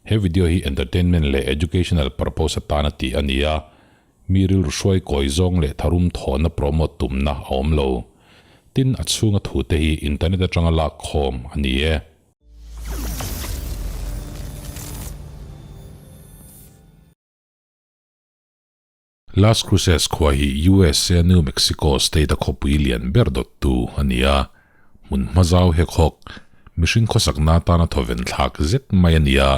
He video hi entertainment leh educational purpose atana tih a ni a, mi rilru hruai kawi zawng leh tharum thawhna promote tumna a awm lo. Tin, a chhunga thute hi internet atanga lak khawm a ni e. Las Cruces khua hi USA New Mexico state-a khawpui lian ber dawttu a ni a, hmun hma zau hek hawk, mihring khawsakna atana thawven thlak zet mai a ni a,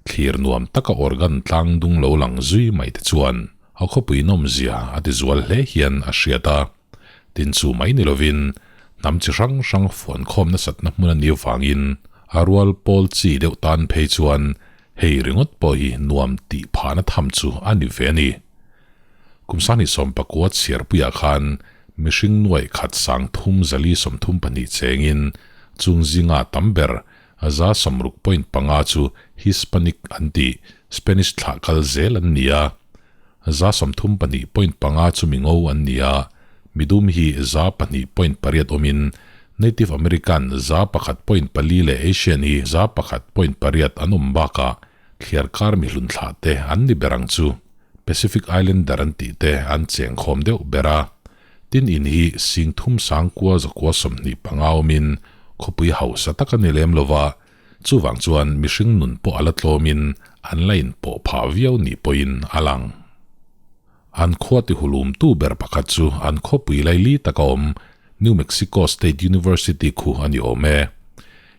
thlir nuam taka organ tlang dung lo lang zui mai te chuan a khawpui nawmzia a tizual hle hian a hriat a. Tin chu mai ni lovin hnam chi hrang hrang fuan khawm nasatna hmun a nih vangin a rual pawl chi deuh tan phei chuan hei ringawt pawh hi nuam tih phahna tham chu a ni ve a ni. Kum sahnih sawmpakua chhiarpuiah khan mihring nuaih khat sang thum zali 32 chengin chung zinga tam ber 60.5 chu Hispanic an tih Spanish thlah kal zel an ni a. 32.5 chu mingo an ni a, midum hi 2.8 awmin Native American 1.4 leh Asian hi 1.8 an awm bakah thliarkar mihlun thlah te an ni ber ang chu. Pacific Islander an tih te an cheng khawm deuh ber a. Tin in hi sing thum sang kua zakua 25 awmin khawpui hausa tak a ni lem lova, Chuvang chuan mihring nun pawh a la tlawmin an la inpawh phah viau ni pawhin a lang. An khua tihulumtu ber pakhat chu an khawpui laili taka awm New Mexico State University khu a ni awm e.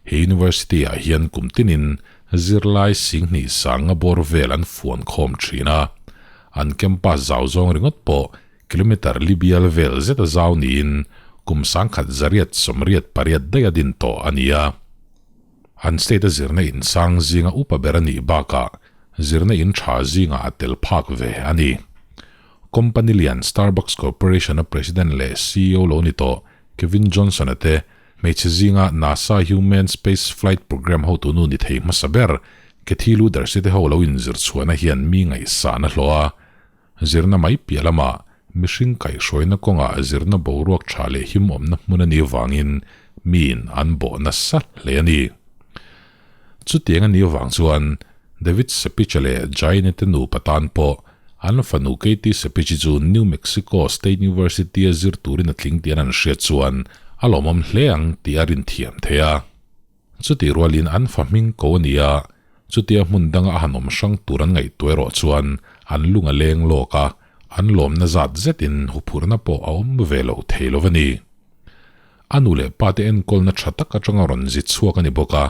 He university ah hian kum tinin zirlai singhnih sanga bawr vel an fuan khawm thin a. An campus zau zawng ringawt pawh kilometer li bial vel zet a zau niin kum sangkhat zariat 88 daih a din tawh a ni a. An state a zirna in sang zinga upa ber a nih bakah zirna in tha zingah a tel phak ve a ni. Company lian Starbucks Corporation a president leh ceo lo ni tawh Kevin Johnson-a te hmeichhe zinga NASA Human Space Flight Program hotu nu ni thei hmasa ber Kathy Lueders-i te ho lo inzir chhuahna hian mi ngaihsahna hlawh a, Zirna mai piah lamah mihring kaihhruaina kawngah zirna boruak tha leh him awmna hmun a nih vangin miin an bawh nasa hle a ni. Chutiang a nih avang chuan David Sepich-a leh Jaine te nupa tan pawh an fanu Katie Sepich-i chu New Mexico State University-a zir turin a tling tih an han hriat chuan a lawmawm hle ang tih a rinthiam thei a. Chutih rualin an fa hming ko a ni a, chutia hmun danga a han awm hrang tur an ngaihtuah erawh chuan an lung a leng lawk a, an lawmna zat zetin huphurhna pawh a awm ve lo thei lo va ni. A nu leh pa te enkawlna tha tak atanga rawn zi chhuak a ni bawk a,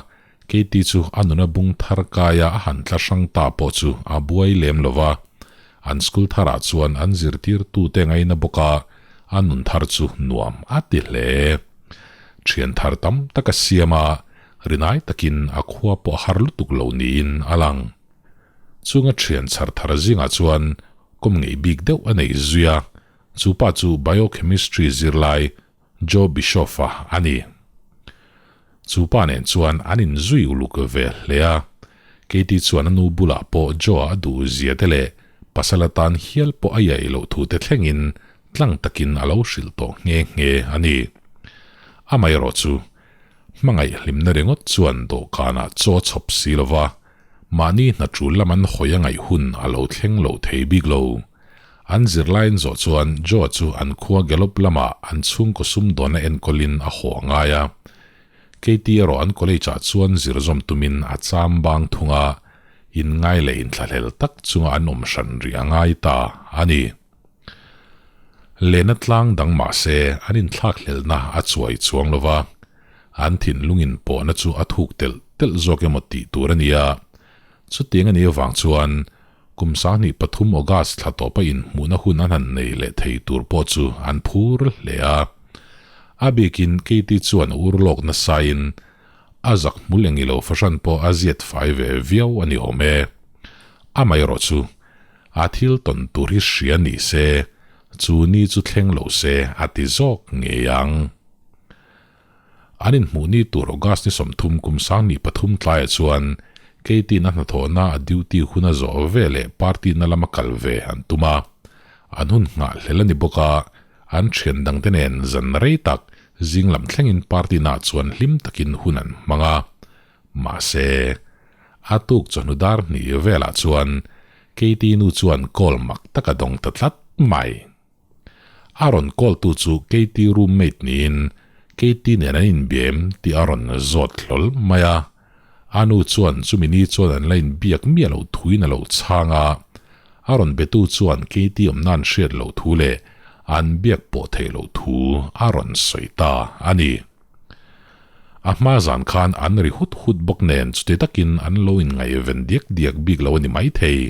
Katie chu a nuna bung thar kaia a han tla hrang ta pawh chu a buai lem lo va, an school tharah chuan an zirtirtute ngaina bawk a, a nun thar chu nuam a ti hle. Thian thar tam tak a siam a, rinai takin a khua pawh har lutuk lo niin a lang. Chunga thian chhar thar zingah chuan kawm ngei bik deuh a nei zui a, chu pa chu Biochemistry zirlai Joe Bischoff-a a ni. Chu pa nen chuan an inzui uluk ve hle a, Katie chuan a nu bulah pawh Joe-a a duh zia te leh pasal atan hial pawh a iaih loh thu te thlengin tlang takin a lo hrilh tawh nghe nghe a ni. Amaherawh chu, hmangaih hlimna ringawt chuan dawhkanah chaw a chhawp si lo va, mahni hna tul lam an hawi a ngaih hun a lo thleng lo thei bik lo. An zirlaiin zawh chuan Joe chu an khua Gallup lamah an chhungkaw sumdawnna enkawlin a haw a ngai a. Katie erawh an college-ah chuan zir zawm tumin a cham bang thung a, inngai leh inthlahlel tak chunga an awm hran rih a ngai ta a ni. Lehna tlang dang mah se an inthlakhlelhna a chuai chuang lo va, an thinlungin pawhna chu a thuk telh telh zawk emaw tih tur a ni a. Chutiang a nih avang chuan kum 23 August thla tawpa inhmuhna hun an han nei leh thei tur pawh chu an phur hle a. A bikin Katie chuan ur lawk nasain a zak hmul eng ilo fahran pawh a ziat fai ve viau a ni awm e. Amaherawh chu A thil tawn tur hi hria ni se, chu ni chu thleng lo se a ti zawk ngei ang. An inhmuh ni tur August ni 30 kum 23 tlaiah chuan Katie-in a hnathawhna a duty hun a zawh ve leh party na lama kal ve an tum a. An hun nghah hlel a ni bawk a, an thian dangte nen zan rei tak zing lam thlengin party naah chuan hlim takin hun an hmang a. Mahse. A tuk chawhnu dar hnih velah chuan Katie nu chuan call mak tak a dawng ta tlat mai. A rawn call tu chu Katie roommate niin Katie nen an inbia em tih a rawn zawt hlawl mai a. A nu chuan chumi ni chuan an la inbiak miah loh thuin a lo chhang a. A rawn betu chuan Katie awmna an hriat loh thu leh an biak pawh theih loh thu a rawn sawi ta a ni. A hma zan khan an ri hut hut bawk nen chuti takin an lo inngaihven diak diak bik lo a ni maithei.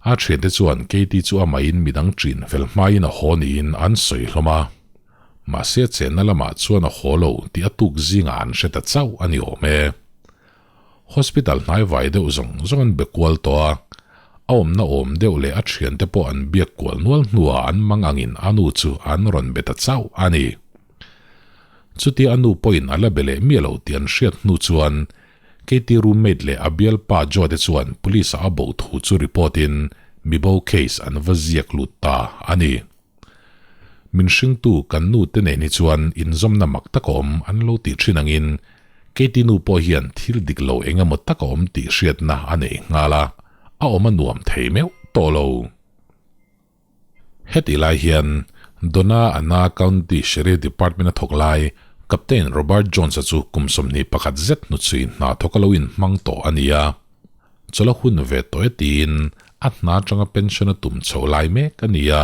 A thiante chuan Katie chu amahin midang ṭin fel hmain a haw niin an sawi hlawm a. Mahse chenna lamah chuan a haw lo tih a tuk zingah an hre ta chauh a ni awm e. Hospital hnai vai deuh zawng zawng an be kual tawh a, a awmna awm deuh leh a thiante pawh an biak kual nual hnuah an mang angin a nu chu an rawn be ta chauh a ni. Chutia a nu pawhin a la be leh miah lo tih an hriat hnu chuan Katie roommate leh a bialpa Joe te chuan police ah a bo thu chu report in mibo case an va ziak lut ta a ni. Min hringtu kan nu te nen hi chuan inzawmna mak tak a awm an lo tih thin angin Katie nu pawh hian thil dik lo eng emaw tak a awm tih hriatna a nei nghal a, a awm a nuam thei meuh tawh lo. Hetih lai hian Donna Anna County Sheriff Department a thawk lai Captain Robert Jones-a chu kum 21 zet hnuchhui hna thawk a lo inhmang tawh a ni a. Chawlh a hun ve tawh e tiin a hna atanga pension a tum chho lai mek a ni a.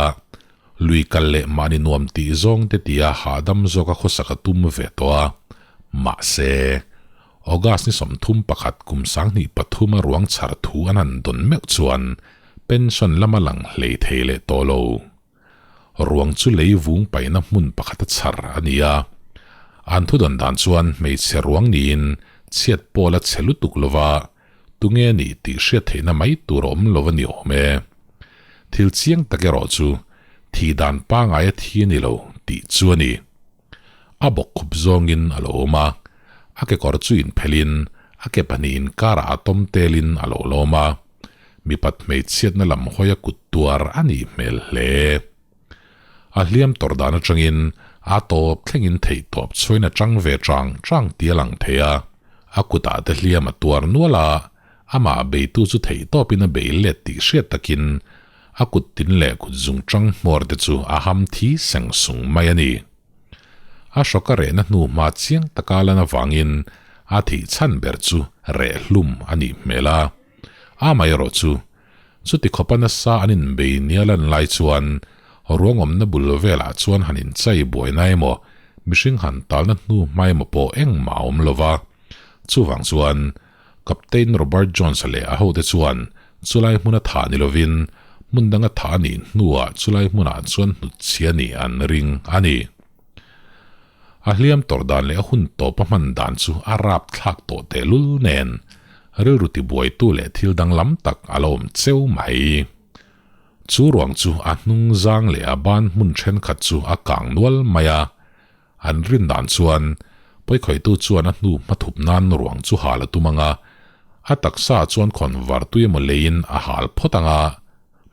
Lui kal leh mahni nuam tih zawng te tia hahdam zawka khawsak a tum ve tawh a. Mahse, August ni 31 kum 2003 a ruang chhar thu an han dawn meuh chuan pension lama lang hlei thei leh tawh lo. Ruang chu lei vung paihna hmun pakhat a chhar a ni a. An thudawn dan chuan hmeichhe ruang niin chhiat pawl a chhe lutuk lova, tunge a nih tih hriat theihna mai tur a awm lo a ni awm e. Thil chiang tak erawh chu thi dan pangai a thi a ni lo tih chu a ni. A bawk khup zawngin a lo awm a, a kekawr chu inphelhin a ke pahnihin karah a tawm telin a lo lawm a. Mipat hmeichhiatna lam hawi a kut tuar a nih hmel hle. A hliam tawrh dan atangin a tawp thlengin theih tawp chhuain a chang ve chang chang tih a lang thei a. A kutah te hliam a tuar nual a, amah beitu chu theih tawpin a bei let tih hriat takin a kut tin leh kut zung chang hmawr te chu a ham thi seng sung mai a ni. A hrawk a rehna hnu hma chiang taka lan avangin a thih chhan ber chu reh hlum a nih hmel a. Amaherawh chu, chuti khawpa nasa an inbei nia lan lai chuan ruangawmna bul velah chuan han inchai buaina emaw, mihring han talna hnu hma emaw pawh engmah a awm lo va. Chuvang chuan, Captain Robert Jones-a leh a hote chuan chulai hmuna thah ni lovin hmun danga thah a nih hnuah chulai hmunah chuan hnutchhia nih an ring a ni. A hliam tawrh dan leh a hun tawp a hman dan chu a rap thlak tawh tehlul nen rilru tibuaitu leh thil danglam tak a la awm cheu mai. Chu ruang chu a hnung zang leh a ban hmun thenkhat chu a kang nual mai a, an rin dan chuan pawikhawihtu chuan a hnu hmathup nan ruang chu hal a tum ang a, a taksa chuan khawn vartui emaw leiin a hal phawt ang a,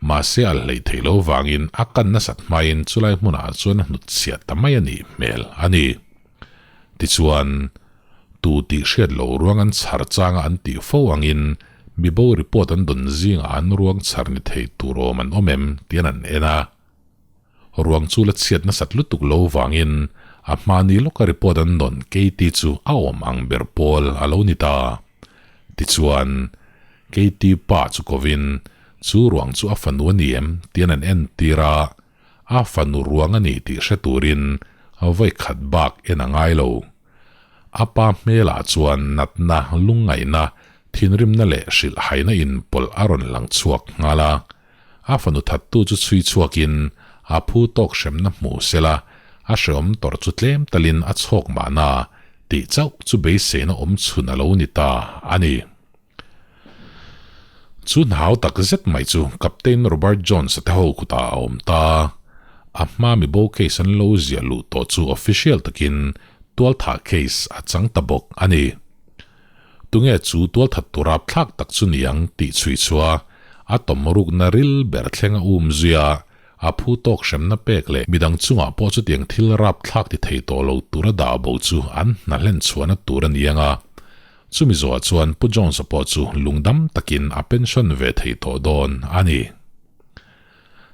Mahse a hleih theih lo vangin a kan nasat hmain chulai hmunah chuan a hnut chhiat ta mai a nih hmel a ni. Tichuan, tu tih hriat lo ruang an chhar changa an tih fo angin mibo report an dawn zingah an ruang chhar ni thei tur awm an awm em tian an en a. Ruang chu la chhiat nasat lutuk lo vangin a hmani lawka report an dawn Katie chu a awm ang ber pawl a lo ni ta. Tichuan, Katie pa chu kovin chu ruang chu a fanu a ni em tian an entir a, a fanu ruang a ni tih hre turin vawi khat bak en a ngai lo. A pa hmelah chuan natna, lungngaihna, thinrimna leh hrilhhaina inpawlh a rawn lang chhuak nghal a. A fanu thattu chu chhui chhuakin a phu tawk hremna hmu sela, a hreawm tawrh chu tlem talin a chhawk mahna tih chauh chu beiseina awm chhun a lo ni ta a ni. Chu hnau tak zet mai chu Captain Robert Jones-a te ho kutah a awm ta. A hma mibo case an lo ziah luh tawh chu official takin tualthah case a chang ta bawk a ni. Tunge chu tualthat tur rapthlak tak chu niang tih chhui chua a tawm rukna ril ber thleng a um zui a, a phu tawk hremna pek leh midang chungah pawh chutiang thil rapthlak ti thei tawh lo tura dah bo chu an hna hlen chhuahna tur a ni ang a. Chumi zawhah chuan Pu Jones-a pawh chu lungdam takin a pension ve thei tawh dawn a ni.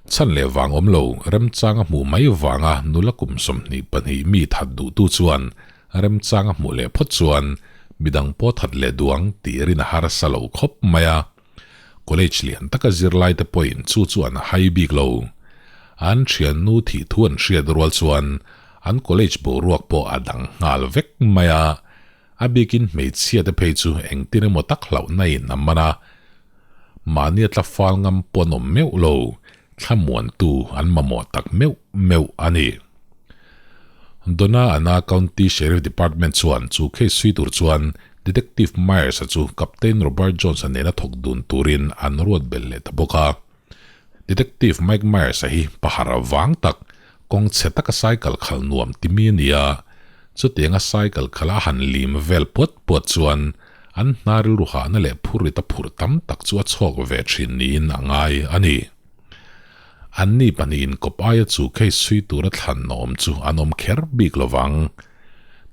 Chhan leh vang awm lo, remchang a hmuh mai vanga nula kum 22 mi that duhtu chuan remchang a hmuh leh phawt chuan midang pawh that leh duang tih rin a harsa lo khawp mai a. College lian taka zirlai te pawhin chu chu an hai bik lo. An thiannu thih thu an hriat rual chuan an college boruak pawh a dang nghal vek mai a. A bikin hmeichhia te phei chu engtin emaw tak hlauhna in a man a, mahni a tla fal ngam pawh an awm meuh lo, thlamuantu an mamawh tak meuh meuh a ni. Donna Anna County Sheriff Department chuan chu case sui tur chuan Detective Myers-a chu Captain Robert Jones-a nena thawk dun turin an ruat belh leh ta bawk a. Detective Mike Myers-a hi pahar vang tak, kawng chhe taka cycle khalh nuam ti mi a ni a. Chutianga cycle khalh a han lim vel puat puat chuan an hna rilru hahna leh phurrit a phurh tam tak chu a chhawk ve thin niin a ngai a ni. Anni pahnihin kawp aia chu case chhui tura thlan awm chu an awm kher bik lovang.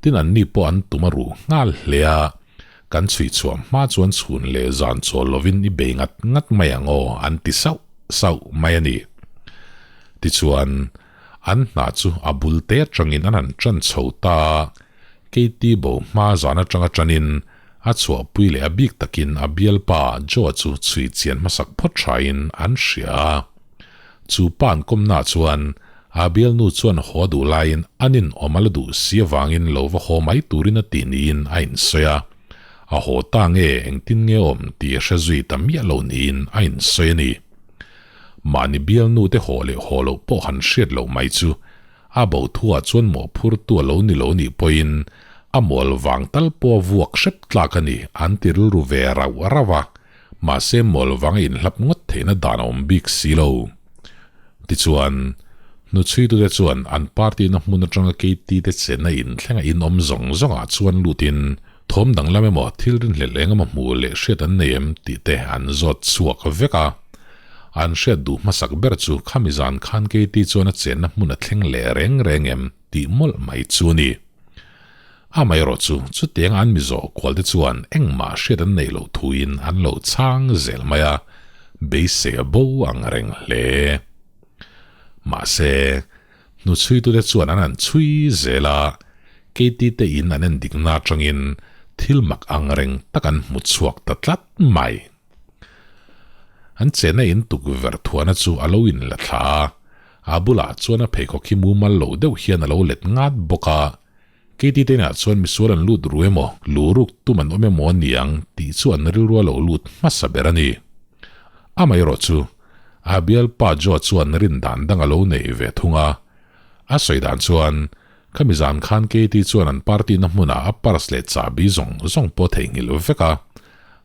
Tin anni pawh an tum a ruh nghal hle a. Kan chhui chhuah hma chuan chhun leh zan chawl lovin i bei ngat ngat mai ang aw an ti sauh sauh mai a ni. Tichuan, an hna chu a bul te atangin an han tan chho ta a, Katie bo hma zan atanga tanin a chhuahpui leh a bik takin a bialpa Joe chu chhui chian hmasak phawt thain an hria a. Chu pa an kawmnaah chuan a bialnu chuan haw duh laiin an inawm a la duh si avangin lo va haw mai turin a tih niin a insawi a. A haw ta nge engtin nge awm tih a hre zui ta miah lo niin a insawi a ni. Mahni bialnu te haw leh haw loh pawh han hriat loh mai chu a bo thuah chuan mawhphurtu a lo ni lo nih pawhin a mual vang tal pawh a vuak hrep tlak a ni an ti rilru ve rauh rauh a. Mahse mawl vanga inhlap ngawt theihna dan a awm bik si lo. Tichuan, hnuchhuitute chuan an party-na hmun atanga KT te chenna inthlenga in awm zawng zawngah chuan lutin thawm danglam emaw thil rinhlelh eng emaw hmuh leh hriat an nei em tih te an zawt chhuak vek a. An hriat duh hmasak ber chu khami zan khan KT chuan a chenna hmun a thleng leh reng reng em tih mawlh mai chu a ni. Amaherawh chu, chutiang an Mizo kual te chuan engmah hriat an neih loh thuin an lo chhang zel mai a, beisei a bo ang reng hle. Mahse, hnuchhuitute chuan an han chhui zel a, Katie te in an endikna atangin thil mak ang reng tak an hmu chhuak ta tlat mai. An chenna in tukverh thuahna chu a lo inla thla a, a bulah chuan a pheikhawk hi mumal lo deuh hian a lo let ngat bawk a, Katie te inah chuan misual an lut ru emaw, lu ruk tum an awm emaw a ni ang tih chu an rilru a lo lut hmasa ber a ni. Amaherawh chu, a bialpa Joe chuan rin dan dang a lo nei ve thung a. A sawi dan chuan, khami zan khan Katie chuan an party na hmunah a purse leh chahbi zawng zawng pawh a theihnghilh vek a.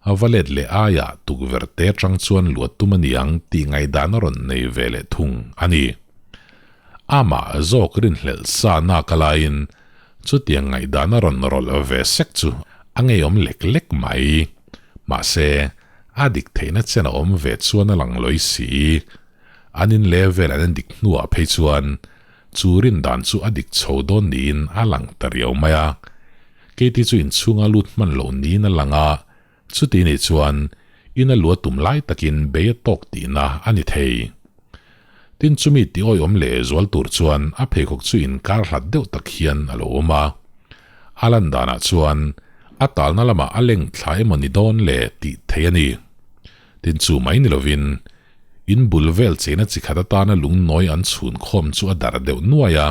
A va let leh aiah tukverh te atang chuan luat tum a ni ang tih ngaihdan a rawn nei ve leh thung a ni. Amah zawk rinhlelh sa nak a laiin chutiang ngaihdan a rawn rawlh ve sek chu a ngeiawm lek lek mai. Mahse, a dik theihna chen a awm ve chuan a lang lawi si. An in leh vel an en dik hnuah phei chuan chu rindan chu a dik chho dawn niin a lang ta riau mai a. Katie chu inchhunga lut hman loh niin a lang a, Chuti nih chuan in a lua tum lai takin bei a tawk tihna a ni thei. Tin chumi ti awihawm leh zual tur chuan a pheikhawk chu inkar hlat deuh tak hian a lo awm a. A lan danah chuan a talna lamah a leng thla emaw ni dawn le tih theih a ni. Tin chu mai ni lovin in bul vel cheina chi khat atana lungnawi an chhun khawm chu a darh deuh nuai a,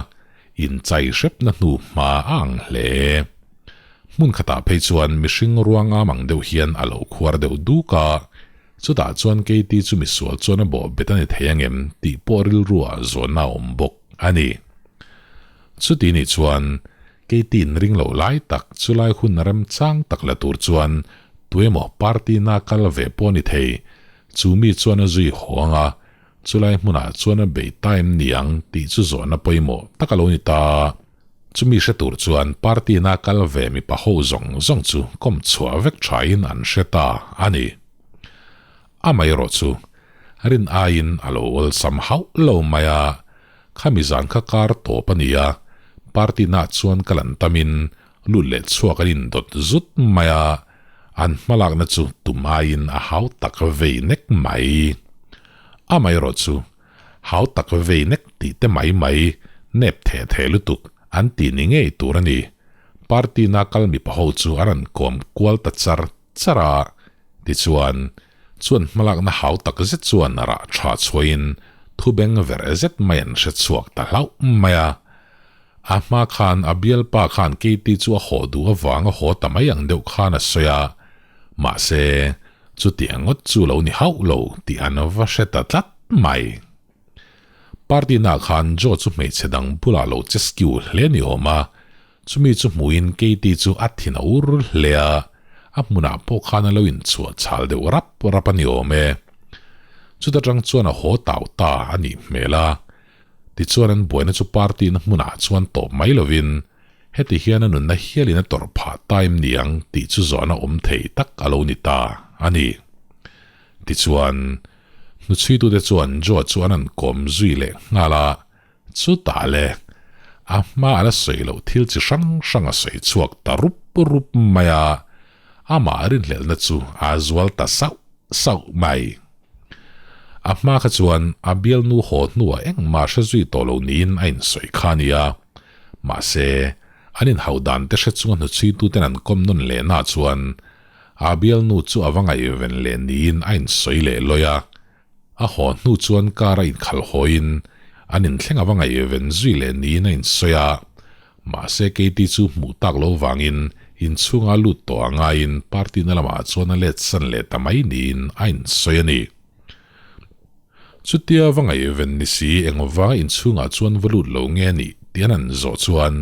Inchai hrepna hnu hma a ang hle. Hmun khatah phei chuan mihring ruangam ang deuh hian a lo khuar deuh duk a, chutah chuan Katie chu misual chuan a bawh bet a ni thei angem tih pawh rilruah zawnna a awm bawk a ni. Chuti nih chuan Katie inring loh lai tak chulai hun remchang tak la tur chuan tuemaw party na kal ve pawh a ni thei, chu mi chuan a zui haw ang a, Chulai hmunah chuan a bei ta em ni ang tih chu zawhna pawimawh tak a lo ni ta. Chumi hre tur chuan party na kal ve mipa ho zawng zawng chu kawm chhuah vek thain an hre ta a ni. Amaherawh chu rin aiin a lo awlsam hauh lo mai a, khami zan kha kar tawp a ni a, party na chuan kal an tamin lut leh chhuak an indawt zut mai a. An hmalakna chu tum aiin a hau tak vei nek mai. Amaherawhchu, hau tak vei nek tih te mai mai nep theh theh lutuk an ti ni ngei tur a ni. Party na kal mipa ho chu an rawn kawm kual ta char char a. Tichuan, chuan hmalakna hau tak zet chuan rah tha chhuahin thu beng verh zet mai an hre chhuak ta hlauh mai a. A hma khan a bialpa khan Katie chu a haw duh avang a haw ta mai ang deuh khan a sawi a, mahse, chutiang ngawt chu lo ni hauh lo tih an va hre ta tlat mai. Party naah khan Joe chu hmeichhe dang bulah lo che skiu hle ni awm a, chumi chu hmuhin Katie chu a thin a ur hle a, a hmunah pawh khan a lo inchhuah chhal deuh rap rap a ni awm e. Chuta tang chuan a haw tau ta a nih hmel a, Tichuan an buaina chu party na hmunah chuan tawp mai lovin heti hian a nunna hialin a tawrh phah ta em ni ang tih chu zawhna awm thei tak a lo ni ta a ni. Tichuan, hnuchhuitute chuan Joe chu an an kawm zui leh nghal a, chutah le, a hma a la sawi loh thil chi hrang hrang a sawi chhuak ta rup rup mai a, amah rinhlelhna chu a zual ta sauh sauh mai. A hma kha chuan a bialnu haw hnuah engmah hre zui tawh lo niin a insawi kha a ni a. Mahse, an inhauh dan te hre chunga hnuchhuituten an kawm nawn lehna chuan a bialnu chu a va ngaihven leh niin a insawi leh lawi a. A haw hnu chuan car a inkhalh hawiin an inthleng a va ngaihven zui leh niin a insawi a. Mahse Katie chu hmuh tak lo vangin inchhunga lut tawh a ngaiin party na lamah chuan a let san leh ta mai niin a insawi a ni. Chutia va ngaihven ni si engvanga inchhungah chuan va lut lo nge nih tih an han zawh chuan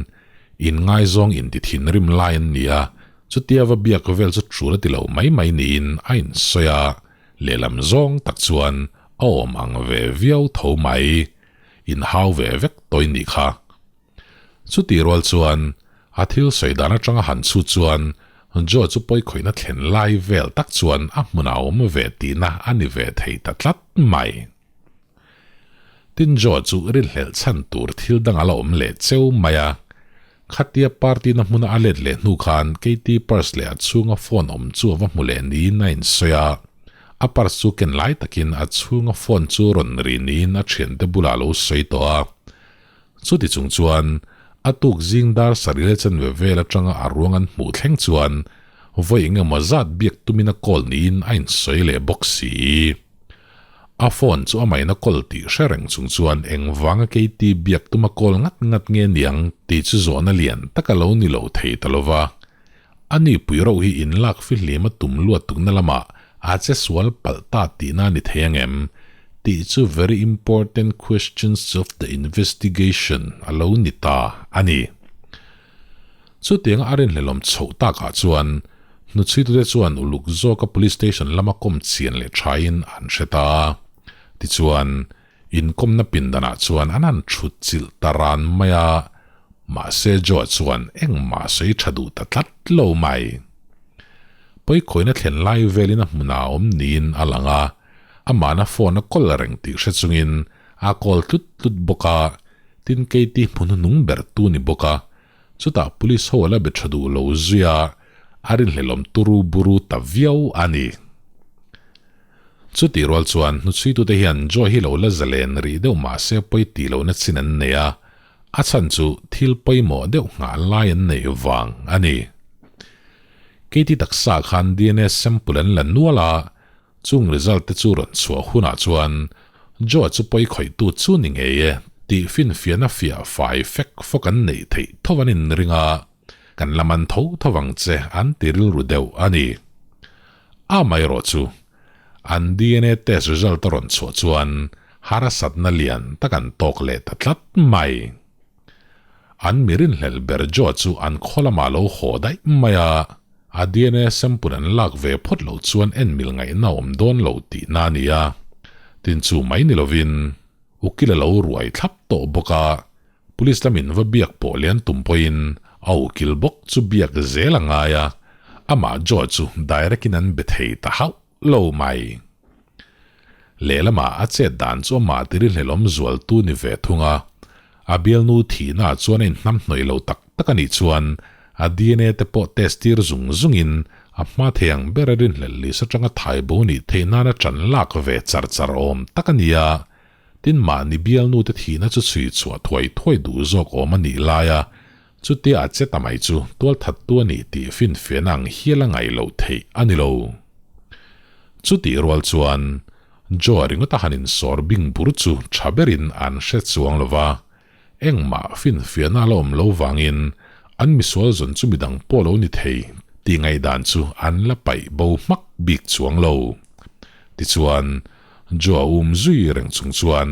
inngaizawng inti thinrim lai an ni a, chutia va biak vel chu tul a ti lo mai mai niin a insawi a, lehlam zawng tak chuan a awm ang ve viau tho mai. Inhau ve vek tawih nih kha. Chutih rual chuan a thil sawi dan atanga han chhut chuan Joe chu pawikhawihna thlen lai vel tak chuan a hmunah a awm ve tihna a ni ve thei ta tlat mai. Tin Joe chu rinhlelh chhan tur thil dang a la awm leh cheu mai a. Khatia party na hmuna a let leh hnu khan Katie purse leh a chhunga phone awm chu a va hmu leh niin a insawi a. A purse chu ken lai takin a chhunga phone chu rawn ri niin a thiante bulah a lo sawi tawh a. Chuti chung chuan, a tuk zing dar sarih leh chanve vel atanga a ruang an hmuh thleng chuan vawi eng emaw zat biak tumin a call niin a insawi leh bawk si. A phone chu amahin a call tih hre reng chung chuan engvanga Katie biak tuma call ngat ngat nge niang tih chu zawhna lian tak a lo ni lo thei ta lova. A nipui rauh hi inlak fihlim a tum luat tukna lamah a che sual palh ta tihna a ni thei ang em? tih chu very important questions of the investigation a lo ni ta a ni. Chutianga a rinhlelawm chhoh takah chuan hnuchhuitute chuan uluk zawka police station lama kawm chian leh thain an hre ta a. Tichuan, Inkawmna pindanah chuan an han thut chilh ta ran mai a, mahse Joe chuan engmah sawi tha duh ta tlat lo mai. Pawikhawina thlen lai velin a hmunah a awm niin a lang a, amahna phone a kawl reng tih hre chungin a call tlut tlut bawk a, tin Katie hmu hnuhnung ber tu ni bawk a, chutah police ho a la be tha duh lo zui a, a rinhlelawm turu buru ta viau a ni. Chutih rual chuan hnuchhuitute hian Joe hi lo la zalen rih deuh mah se pawi tih lohna chin an nei a, a chhan chu thil pawimawh deuh nghah lai an neih vang a ni. Katie taksa khan dna sample an la nual a, chung result te chu rawn chhuah hunah chuan Joe chu pawi khawihtu chu ni ngei e tih finfiahna fiah fai fek fawk an neih theih tho an inring a, kan la man tho tho vang che an ti rilru deuh a ni. Amaherawh chu, an dna test result a rawn chhuah chuan harsatna lian tak an tawk leh ta tlat mai. An mi rinhlelh ber Joe chu an khaw lamah lo haw daih mai a, a dna sample an lak ve phawt loh chuan en mil ngaihna a awm dawn lo tihna a ni a. Tin chu mai ni lovin, ukil a lo ruai thlap tawh bawk a, Police lamin va biak pawh leh an tum pawhin a ukil bawk chu biak zel a ngai a, amah Joe chu direct in an be thei ta hauh lo mai. Lehlamah a chet dan chu amah tirihlelawm zualtu ni ve thung a, a bialnu thihna ah chuan a inhnamhnawih lo tak tak a nih chuan a dna te pawh test tir zung zungin A hma thei ang ber a rinhlelh list atanga thai bo nih theih nana ṭan lak ve char char awm tak a ni a. Tin, mahni bialnute thihna chu chhui chhuah thuai thuai duh zawk awm a nih laia chutia a che ta mai chu tualthattu a nih tih finfiahna ang hial a ngaih loh theih a ni lo. Chutih rual chuan Joe-a ringawta han insawr bing bur chu tha berin an hre chuang lo va, engmah finfiahna a la awm lo vangin an misual zawn chu midang pawh lo ni thei tih ngaihdan chu an la paih bo hmak bik chuang lo. Tichuan, Joe-a um zui reng chung chuan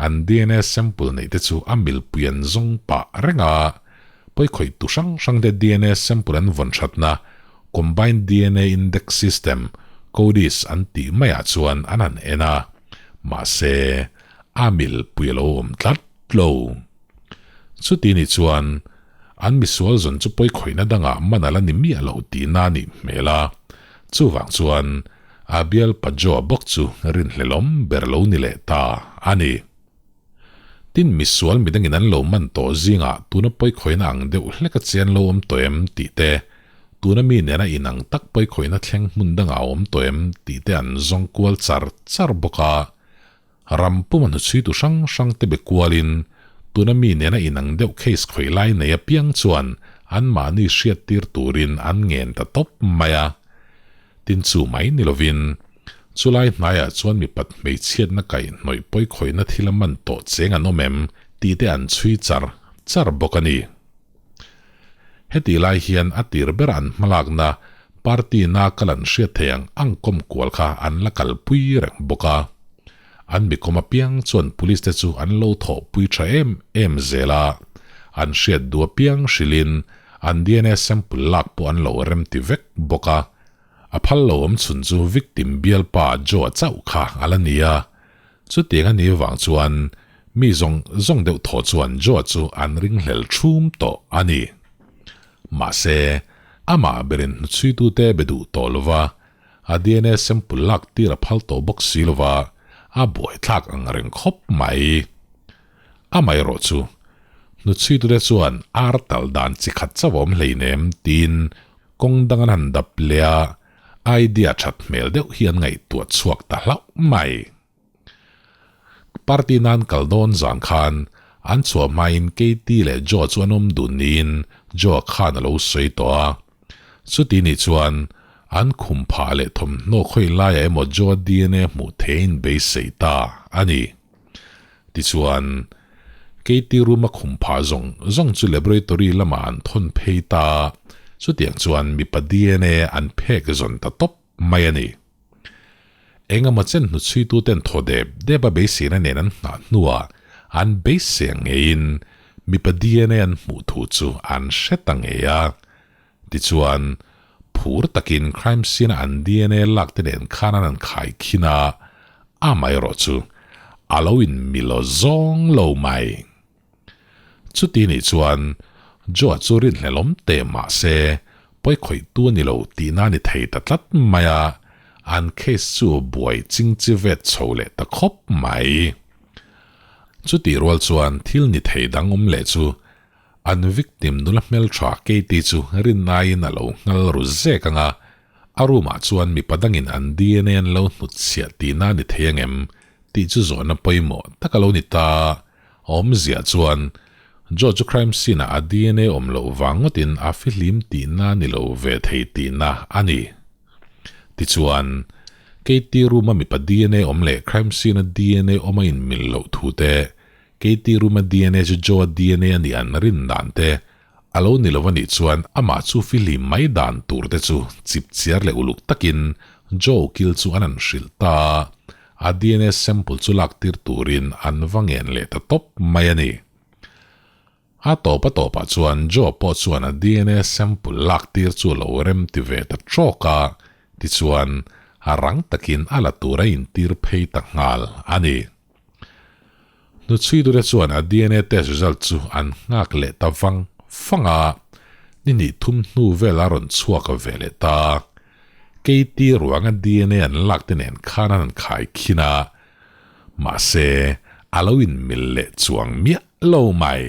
an dna sample neih te chu a milpui an zawng pah reng a, pawikhawih tu hrang hrang te dna sample an vawn thatna Combined dna Index System, CODIS, an tih maiah chuan an han en a, mahse, a milpui a lo awm tlat lo. Chuti ni chuan an misual zawn chu pawikhawihna dangah man a la ni miah lo tihna a nih hmel a, chuvang chuan a bialpa Joe-a bawk chu rinhlelawm ber lo ni leh ta a ni. Tin, misual midangin an lo man tawh zingah tuna pawikhawihna ang deuh hleka che an lo awm tawh em tih te, tuna mi nena inang tak pawikhawihna thleng hmun dangah a awm tawh em tih te an zawng kual char char bawk a. Ram puma hnuchhuitu hrang hrang te be kualin tuna mi nena inang deuh case khawih lai nei apiang chuan anmahni hriattir turin an ngen ta tawp mai a. Tin chu mai ni lovin chulai hnaiah chuan mipat hmeichhiatna kaihhnawih pawikhawihna thil a man tawh cheng an awm em tih te an chhui char char bawk a ni. Hetih lai hian a tir ber an hmalakna party na kal an hriat thei ang ang kawm kual kha an la kalpui reng bawk a. An mi kawm apiang chuan police te chu an lo thawhpui tha em em zel a, an hriat duh apiang hrilhin an dna sample lak pawh an lo remti vek bawk a. A phal lo awm chhun chu victim bialpa Joe-a chauh kha a la ni a. Chutiang a nih vang chuan mi zawng zawng deuh thaw chuan Joe chu an ringhlel thum tawh a ni. Mahse, amah berin hnuchhuitute be duh tawh lova, a dna sample lak tir a phal tawh bawk si lova, a buaithlak ang reng khawp mai. Amaherawh chu, hnuchhuitute chuan ar tal dan chi khat chauh a awm hleinem tiin kawng dang an han dap leh a, Idea that hmel deuh hi an ngaihtuah chhuak ta hlauh mai. Party nan kal dawn zan khan an chhuah hmain Katie leh Joe chu an awm dun niin Joe khan a lo sawi tawh a. Chuti nih chuan an khum phah leh thawmhnaw khawi laiah emaw Joe dna hmuh theiin beisei ta a ni. Tichuan, Katie room a khum phah zawng zawng chu laboratory lamah an thawn phei ta a, chutiang chuan mipa dna an phek zawn ta tawp mai a ni. Engemaw chen hnuchhuituten thaw dep dep a beiseina nen an nghah hnuah an beisei ang ngeiin mipa dna an hmuh thu chu an hre ta ngei a. Tichuan, phur takin crime scene-a an dna lak te nen khan an han khai khin a, amaherawh chu a lo inmilo zawng lo mai. Chuti nih chuan Joe-a chu rinhlelawm teh mah se pawikhawihtu a ni lo tihna a ni thei ta tlat mai a, an case chu buai chingchi vet chho leh ta khawp mai. Chutih rual chuan thil ni thei dang awm leh chu An victim nula hmeltha Katie chu rinaiin a lo nghal ru zek ang a, a room ah chuan mipa dangin an dna an lo hnutchhiah tihna a ni thei angem tih chu zawhna pawimawh tak a lo ni ta. A awmzia chuan Joe chu crime scene ah a dna awm loh vang ngawtin a fihlim tihna a ni lo ve thei tihna a ni. Tichuan, Katie room a mipa dna awm leh crime scene a dna awm a inmil loh thu te Katie Ruma dna chu Joe-a dna a nih an rin dan te a lo ni lo a nih chuan amah chu fihlim mai dan tur te chu chip chiar leh uluk takin Joe kil chu an han hrilh ta a, a dna sample chu lak tir turin an va ngen leh ta tawp mai a ni. A tawp a tawpah chuan Joe pawh chuan a dna sample lak tir chu a lo rem ti ve ta trawk a, tichuan a rang takin a la tur a intir phei ta nghal a ni. Hnuchhuitute chuan a dna test result chu an nghak leh ta vang vang a, ni hnih thum hnu vel a rawn chhuak ve leh ta. Katie ruanga dna an lak te nen khan an han khai khin a, mahse a lo inmil leh chuang miah lo mai.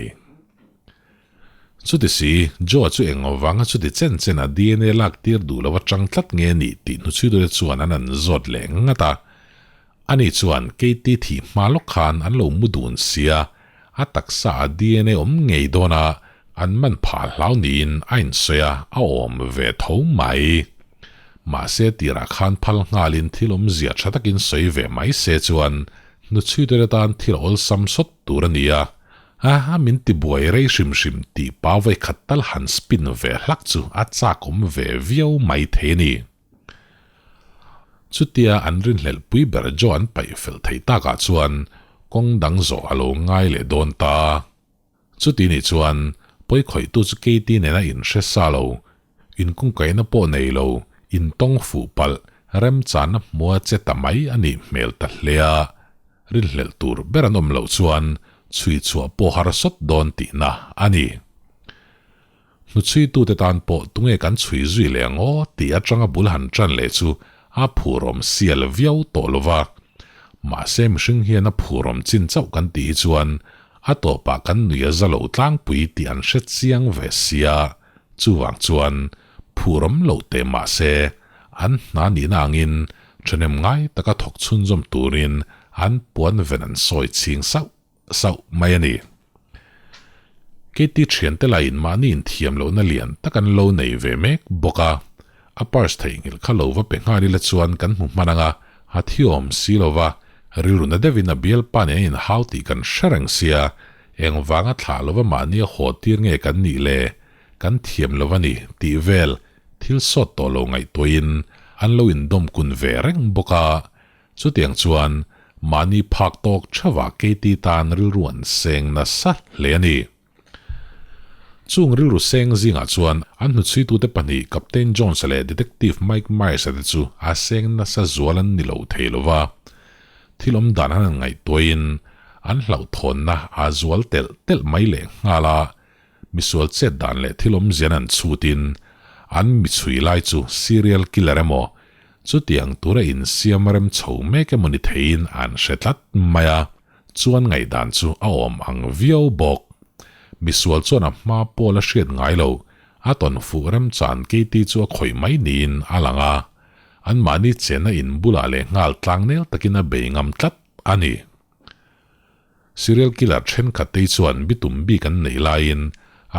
Chuti si, Joe-a chu eng vanga chuti chen chen a DNA lak tir duh lo atang tlat nge nih tih hnuchhuitute chuan an an zawt leh ngat a. Ani chuan Katie thih hma lawk khan an lo mu dun sia, a taksa a DNA awm ngei dawn a, an man phah hlau niin a insawi a, a awm ve tho mai. Mahse tirah khan phal nghalin thil awmzia tha takin sawi ve mai se chuan hnuchhuitute tan thil a awlsam sawt tur a ni a, a min tibuai rei hrim hrim tih pa vawikhat tal han spin ve hlak chu a chak awm ve viau mai thei a ni. Chutia an rinhlelh pui ber Jo an paih fel thei takah chuan kawng dang zawh a lo ngai leh dawn ta. Chuti nih chuan pawi khawihtu chu Katie nena inhre sa lo, inkungkaihna pawh nei lo, intawng fuh palh, remchanna hmua che ta mai a nih hmel ta hle a, rinhlelh tur ber an awm loh chuan chhui chhuah pawh harsawt dawn tihna a ni. Hnuchhuitute tan pawh tunge kan chhui zui leh ang aw tih atanga bul han tan leh chu a phurawm sial viau tawh lo va. Mahse mihring hian a phurawm chin chauh kan tih hi chuan a tawpah kan nui a za lo tlangpui tih an hre chiang ve sia. Chuvang chuan phurawm loh teh mahse an hna nihna angin thahnem ngai taka thawk chhunzawm turin an puan ven an sawi chhing sauh sauh mai a ni. Katie thiante laiin mahni inthiam lohna lian tak an lo nei ve mek bawk a, a purse theihnghilh kha lo va pe nghal ila chuan kan hmu hman ang a, a thiawm si lo va, rilru na deuhin a bialpa nen a inhau tih kan hre reng sia, engvanga thlah lova mahni a haw tir nge kan nih le, kan thiam lo a ni tih vel thil sawt tawh lo ngaihtuahin an lo indawm kun ve reng bawk a, Chutiang chuan mahni phak tawk theuhah Katie tan rilru an seng nasa hle a ni. Chung rilru seng zingah chuan an hnuchhuitute pahnih Captain Jones-a leh Detective Mike Myers-a te chu a seng nasa zual an ni lo thei lo va. Thil awm dan an han ngaihtuahin an hlauhthawnna a zual telh telh mai leh nghal a, Misual chet dan leh thil awmzian an chhutin an mi chhui lai chu serial killer emaw chutiang tura insiam rem chho mek emaw ni theiin an hre tlat mai a, chuan ngaihdan chu a awm ang viau bawk. Misual chuan a hma pawl a hriat ngai lo, a tawn fuh remchan Katie chu a khawih mai niin a lang a, anmahni chenna in bulah leh nghal tlangnel takin a bei ngam tlat a ni. Serial killer thenkhat te chuan bitum bik an neih laiin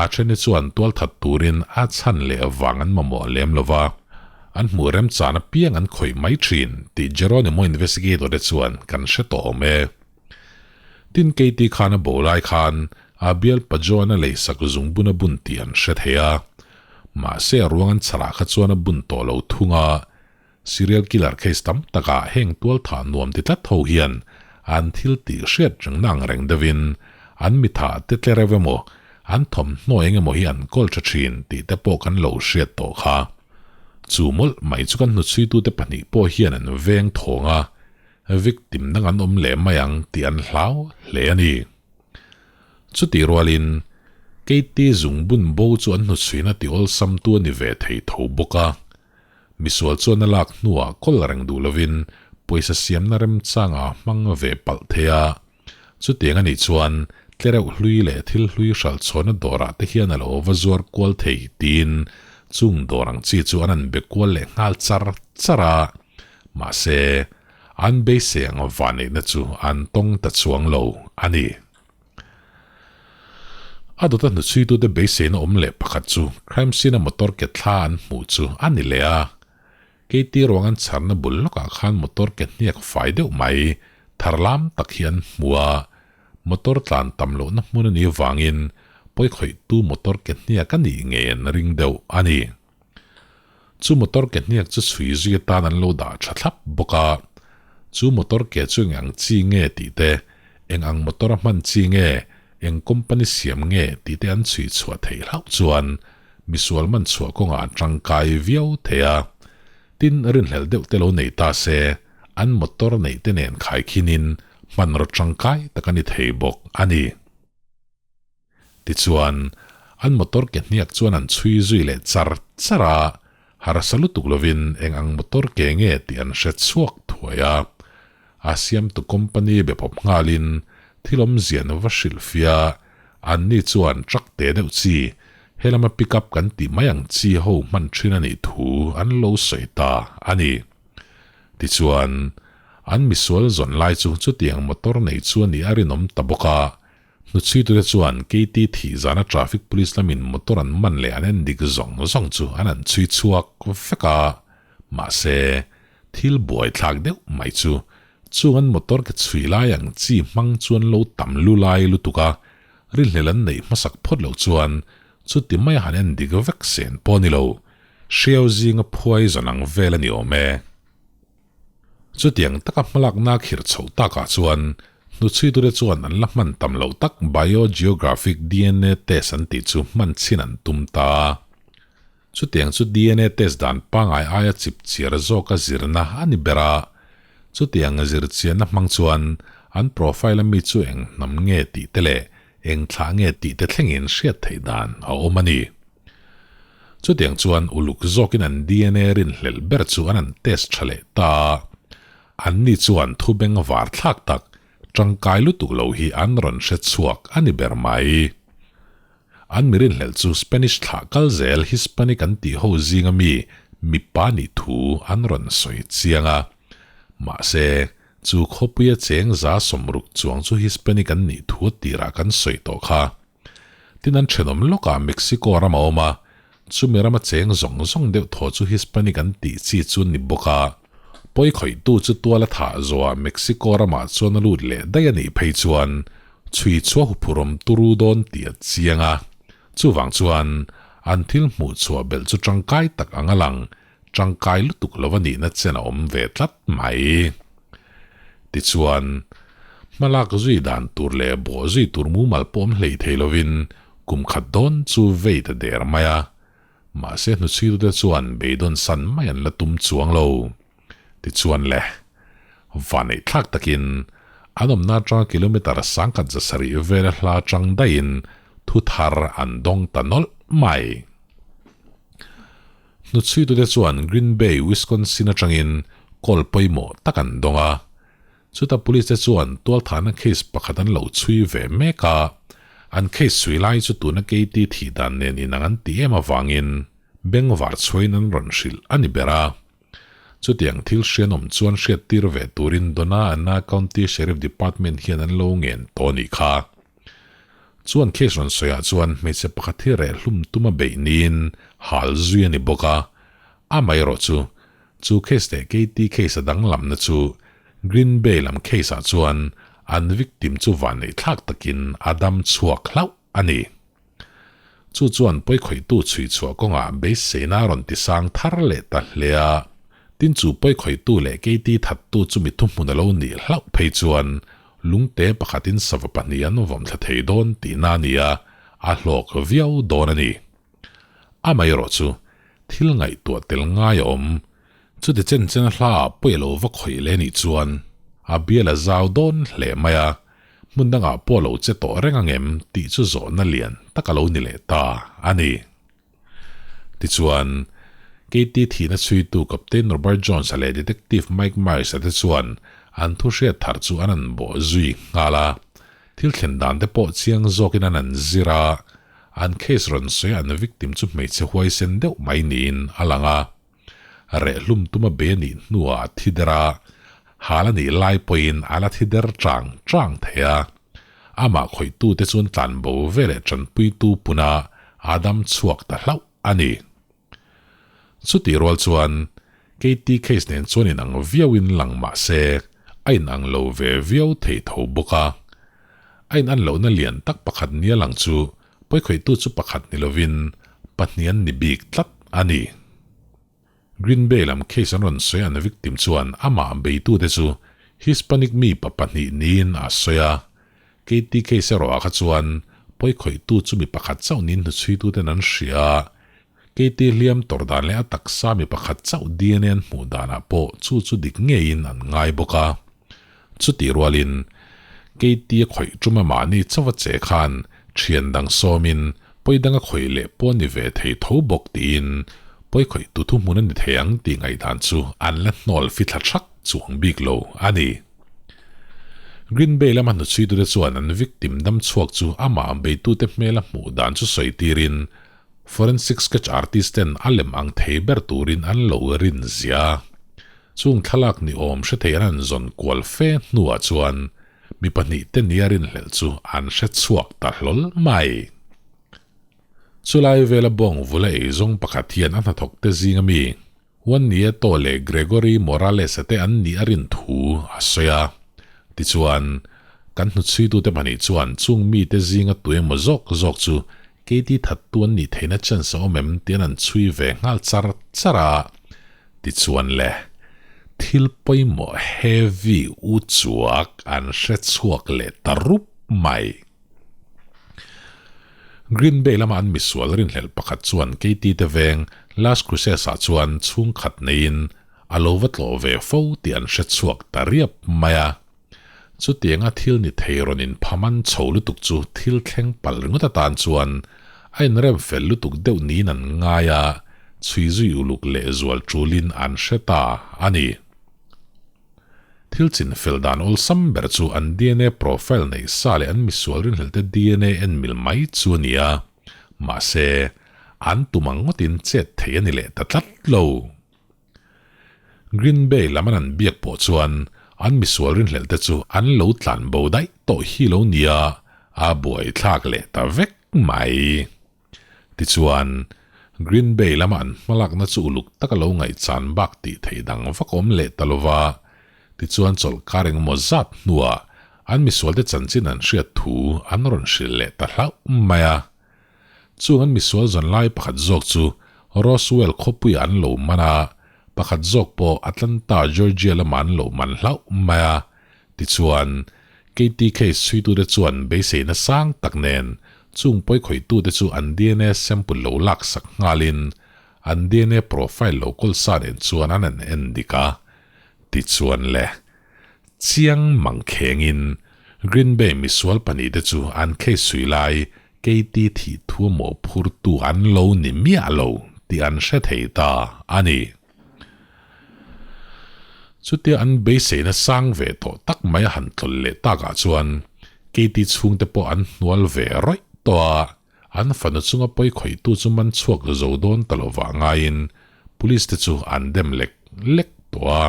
a thene chuan tualthat turin a chhan leh vang an mamawh lem lo va, an hmuh remchan apiang an khawih mai thin tih Geronimo investigator te chuan kan hre tawh awm e. Tin Katie khan a bo lai khan a bialpa John a leisak zungbun a bun tih an hre thei a, mahse a ruang an chharah kha chuan a bun tawh lo thung a, Serial killer case tam takah heng tualthah nuam ti tlat ho hian an thil tih hriat reng na ang reng deuhin an mitha te tle reuh emaw an thawmhnaw eng emaw hi an kawl tha thin tih te pawh kan lo hriat tawh kha. Chu mawlh mai chu kan hnuchhuitute pahnih pawh hian an veng thawng a, victim dang an awm leh mai ang tih an hlau hle a ni. Chutih rualin Katie zungbun bo chu an hnuchhuina ti awlsam tu a ni ve thei tho bawk a. Misual chuan a lak hnuah kawl reng duh lovin pawisa siamna remchanga hmang ve palh thei a. Chutiang a nih chuan tlereuh hlui leh thil hlui hralh chhuahna dawrah te hian a lo va zuar kual thei tiin chung dawr ang chi chu an han be kual leh nghal char char a. Mahse, an beisei ang vanneihna chu an tawng ta chuang lo a ni. A dawta hnuchhuitute beiseina awm leh pakhat chu crime scene-a motor ke thla an hmuh chu a ni leh a. Keiti ruang an chharna bul lawkah khan motor ke hniak fai deuh mai thar lam tak hi an hmu a. Motor tlan tam lohna hmun a nih avangin pawikhawihtu motor ke hniak a nih ngei an ring deuh a ni. Chu motor ke hniak chu chhui zui atan an lo dah tha thlap bawk a, chu motor ke chu eng ang chi nge tih te, eng ang motor a hman chi nge, eng company siam nge tih te an chhui chhuah theih hlauh chuan misual man chhuah kawngah an tangkai viau thei a. Tin, rinhlelh deuh te lo nei ta se, an motor neih te nen khaikhinin hmanraw tangkai tak a ni thei bawk a ni. Tichuan, an motor ke hniak chuan an chhui zui leh char char a, harsa lutuk lovin eng ang motor ke nge tih an hre chhuak thuai a. A siamtu company be pawp nghalin thil awmzian va hrilh fia, anni chuan truck te deuh chi. Helama pick-up kan tih mai ang chi ho hman thin a nih thu an lo sawi ta a ni. Tichuan, an misual zawn lai chu chutiang motor nei chu a nih a rinawm ta bawk a. Hnuchhuitute chuan KT thih zana traffic police lamin motor an man leh an en dik zawng zawng chu an han chhui chhuak vek a. Mahse, thil buaithlak deuh mai chu chung an motor ke chhui lai ang chi hmang chuan lo tam lu lai lutuk a, rinhlel an neih hmasak phawt loh chuan chuti maia han en dik vek sen pawh a ni lo, hriau zinga phuai zawn ang vel a ni awm e. Chutiang taka hmalakna khirh chhoh takah chuan hnuchhuitute chuan an la hman tam loh tak biogeographic dna test an tih chu hman chhin an tum ta a. Chutiang chu dna test dan pangngai aia chip chiar zawka zirna a ni ber a. Chutiang zir chianna hmang chuan an profile a mi chu eng hnam nge tih te leh eng thlah nge tih te thlengin hriat theih dan a awm a ni. Chutiang chuan uluk zawkin an dna rinhlelh ber chu an an test tha leh ta a. Anni chuan thu beng var thlak tak tangkai lutuk lo hi an rawn hre chhuak a ni ber mai. An mi rinhlelh chu Spanish thlah kal zel Hispanic an tih ho zinga mi mipa nih thu an rawn sawi chiang a. Mahse, chu khawpuia cheng 160 chuang chu Hispanic an nih thu tirah kan sawi tawh kha. Tin an thenawm lawkah Mexico ram a awm a, chumi rama cheng zawng zawng deuh thaw chu Hispanic an tih chi chu ni bawk a. Pawi khawihtu chu tuala thah zawhah Mexico ramah chuan a lut leh daih a nih phei chuan chhui chhuah huphurawm turu dawn tih a chiang a. Chuvang chuan an thil hmuh chhuah belh chu tangkai tak ang a lang, tangkai lutuk lo a nihna chen a awm ve tlat mai. Tichuan, hmalak zui dan tur leh bawh zui tur mumal pawh awm hlei thei lovin kum khat dawn chu vei ta der mai a. Mahse hnuchhirte chuan beidawn san mai an la tum chuang lo. Tichuan le, vaneih thlak takin an awmna atanga kilometre 1700 vela hla atang daihin thu thar an dawng ta nawlh mai. Hnuchhuitute chuan Green Bay, Wisconsin atangin call pawimawh tak an dawng a. Chuta police te chuan tualthahna case pakhat an lo chhui ve mek a, an case chhui lai chu tuna Katie thih dan nen inang an ti em avangin bengvar chhuain an rawn hrilh a ni ber a. Chutiang thil hrianawm chuan hriattir ve turin Donna Anna County Sheriff Department hian an lo ngen tawh a nih kha. Chuan case rawn sawiah chuan hmeichhe pakhat hi reh hlum tuma beih niin hal zui a ni bawk a, amaherawh chu Chu case leh Katie case a danglamna chu Green Bay lam case ah chuan an victim chu vanneih thlak takin a dam chhuak hlauh a ni. Chu chuan pawikhawihtu chhui chhuah kawngah beiseina a rawn ti sang thar leh ta hle a. Tin chu pawikhawihtu leh Katie thattu chu mi thuhmun a lo nih hlauh phei chuan lungte pakhatin sava pahnih an vawm thla thei dawn tihna a ni a, a hlawk viau dawn a ni. Amaherawh chu thil ngaihtuah tel ngai a awm. Chuti chen chen a hla ah pawi a lo va khawih leh nih chuan a bial a zau dawn hle mai a, hmun dangah pawh a lo che tawh reng angem tih chu zawhna lian tak a lo ni leh ta a ni. Tichuan, Katie thihna chhuitu Captain Robert Jones-a leh Detective Mike Myers-a te chuan an thu hriat thar chu an an bawh zui nghal a, thil thlen dan te pawh chiang zawkin an an zir a, An case rawn sawi an victim chu hmeichhe huaisen deuh mai niin a lang a. Reh hlum tuma be a nih hnuah a thi der a, hal a nih lai pawhin a la thi der chang chang thei a. Amah khawihtute chuan tlanbo ve leh tanpuitu puna a dam chhuak ta hlauh a ni. Chutih rual chuan KT case nen chuan inang viauin lang mah se a inang lo ve viau thei tho bawk a. A inan lohna lian tak pakhat nia lang chu pawikhawihtu chu pakhat ni lovin pahnih an ni bik tlat a ni. Green Bay lam case an rawn sawi an victim chuan amah beitute chu Hispanic mi pa pahnih niin a sawi a. KT case erawh ah kha chuan pawikhawihtu chu mi pakhat chauh niin hnuchhuituten an hria a. KT hliam tawrh dan leh a taksa mi pakhat chauh dna an hmuh danah pawh chu chu dik ngeiin an ngai bawk a. Chutih rualin, KT a khawih ṭuma mahni chauha che khan ṭhian dang sawmin pawi danga khawih leh pawh a ni ve thei tho bawk tiin pawi khawih tu thuhmun a ni thei ang tih ngaihdan chu an la hnawl fithla ṭhak chuang bik lo a ni. Green Bay lama hnuchhuitute chuan an victim dam chhuak chu amah beitute hmela hmuh dan chu sawi tirin. Forensic sketch artist ten a lem ang thei ber turin an lo rin zia. Chung thlalak ni awm hre thei an han zawn kual fe hnuah chuan mi pahnihte nia rinhlelh chu an hre chhuak ta hlawl mai. Chulai vela bawng vula eizawng pakhat hian a hnathawkte zinga mi Juan Nieto leh Gregory Morales-a te an nih a rin thu a sawi a. Tichuan, kan hnuchhuitute pahnih chuan chung mite zinga tu emaw zawk zawk chu Katie thattu an nih theihna chance a awm em tian an chhui ve nghal char char a. Tichuan le, thil pawimawh heavy u chuak an hre chhuak leh ta rup mai. Green Bay lama an misual rinhlelh pakhat chuan Katie te veng Las Cruces-ah chuan chhungkhat neiin a lo va tlawh ve fo tih an hre chhuak ta riap mai a. Chutianga thil ni thei rawn inphaman chho lutuk chu thil thleng palh ringawt atan chuan a inrem fel lutuk deuh niin an ngai a, chhui zui uluk lehzual tulin an hre ta a ni. Thil chin fel dan awlsam ber chu an dna profile neih sa leh an misual rinhlelhte dna en mil mai chu a ni a, mahse, an tum ang ngawtin chet thei a ni leh ta tlat lo. Green Bay lam an an biak pawh chuan an misual rinhlelhte chu an lo tlan bo daih tawh hi lo nia, a buaithlak leh ta vek mai. Tichuan, Green Bay lama an hmalakna chu uluk taka lo ngaihchan bak tih theih dang vak awm leh ta lova, tichuan chawlhkar engemaw zat hnuah an misualte chanchin an hriat thu an rawn hrilh leh ta hlauh mai a. Chung an misual zawn lai pakhat zawk chu Roswell khawpuiah an lo man a, pakhat zawk pawh Atlanta, Georgia lamah an lo man hlauh mai a. Tichuan, KTK chhuitute chuan beiseina sang tak nen chung pawikhawitute chu an dna sample lo laksak nghalin an dna profile lo kawl sa nen chuan an an en dik a. Tichuan le, chiang mangkhengin Green Bay misual pahnihte chu an case chhui lai KT thih thu mawhphurtu an lo ni miah lo tih an hre thei ta a ni. Chutia an beiseina sang ve tawh tak mai a han tlawlh leh takah chuan Katie chhungte pawh an hnual ve rawih tawh a, an fanu chunga pawi khawihtu chu man chhuak zo dawn ta lovah ngaiin police te chu an dem lek lek tawh a.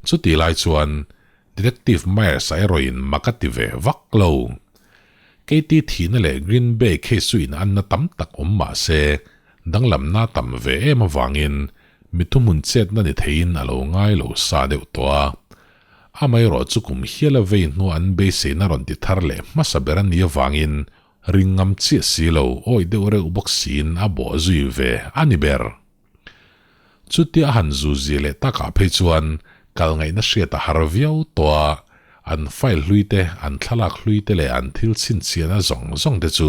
Chutih lai chuan Detective Myers-a erawhin mak a ti ve vak lo. Katie thihna leh Green Bay case chu inanna tam tak awm mah se, Danglamna tam ve em avangin mi thuhmun chetna ni theiin a lo ngai lo sa deuh tawh a. Amaherawh chu kum hiala vei hnua an beiseina rawn ti thar leh hmasa ber a nih avangin ring ngam chiah si lo awih deuh reuh bawk siin a bawh zui ve a ni ber. Chutia a han zu zia leh takah phei chuan kal ngaihna hriat a har viau tawh a, an file hlui te, an thlalak hlui te leh an thil chhinchhiahna zawng zawng te chu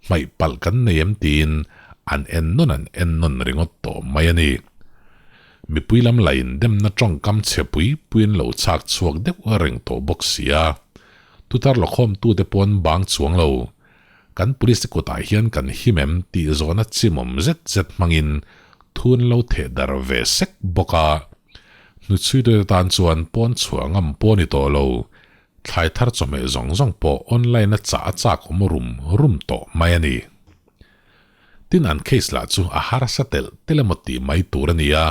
hmaih palh kan nei em tiin an en nawn an en nawn ringawt tawh mai a ni. Mipui lam lain demna tawngkam chhe pui puiin lo chhak chhuak deuh reng tawh bawk si a, tutar lawkhawmtute pawn bang chuang lo. Kan police te kutah hian kan him em tih zawhna chimawm zet zet hmangin thun lo theh dar ve sek bawk a. Hnuchhuitute tan chuan pawn chhuah ngam pawh a ni tawh lo. Thlai thar chawhmeh zawng zawng pawh online a chah a chak awm rum rum tawh mai a ni. Tin an case lah chu a harsa telh telh emaw tih mai tur a ni a,